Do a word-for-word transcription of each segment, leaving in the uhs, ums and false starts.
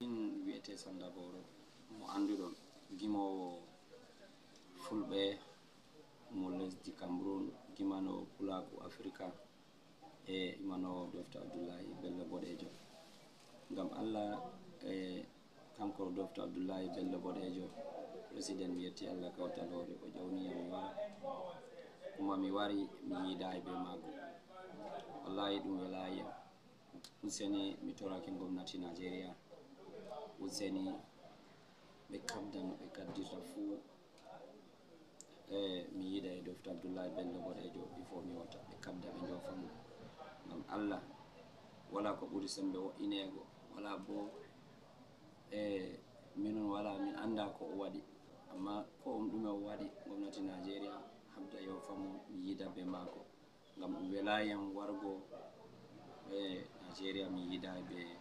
Min wiyetee Sanda Boro, mo annduɗon, gimoowo Fulɓe mo lesdi Cameroun, gimanoowo Pulaaku Afirka, e imanoowo Dofta Abdullahi Bello Boɗeejo. Ngam Allah, e kanko Dofta Abdullahi Bello Boɗeejo, President, mi yetti Allah kawtal hoore, o ƴawni yam mi wara. Kuma mi wari, mi yiidaay bee maako. Wallahi, ɗum welaay yam. Useni, mi torake gomnati Najeriya, useni ɓe kabda no ɓe kabdirta fuu. E mi yiida e Dofta Abdullahi Bello Boɗeejo, il faut mi wota ɓe kabda, ɓe njoofa mo. Ngam Allah, wala ko ɓuri sembe wo'ineego, wala bo, e minon wala, min annda ko o waɗi. Amma ko um ɗume o waɗi, gomnati Najeriya habda yoofa mo, mi yiida bee maako. Ngam ɗum welaay yam wargo e Najeriya, mi yiidaay bee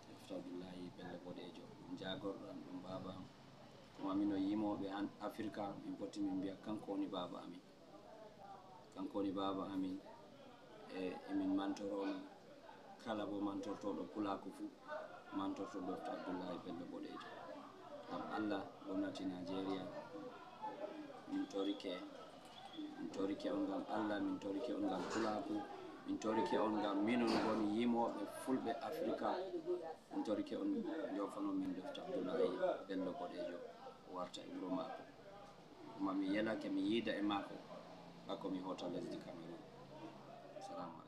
Dofta Abdullahi Bello Boɗeejo. Ɗum jaagorɗo am, ɗum baaba am. Kuma minon yimooɓe an Afirka, min poti min mbiya kanko woni baaba amin. Kanko woni baaba amin. E emin mantoro mo. Kala bo mantortooɗo Pulaaku fuu, mantorto Dofta Abdullahi Bello Boɗeejo. Ngam Allah, gomnati Najeriya, min torike, min torike on ngam Allah, min torike on ngam Pulaaku, min torike on ngam minon ngoni yimooɓe Fulɓe Afirka. Min torike on, njoofanon min Dofta Abdullahi Bello Boɗeejo, o warta e wuro maako. Kuma mi yelake mi yiida e maako, bako mi hoota lesdi Cameroun. Salaamu aleykum.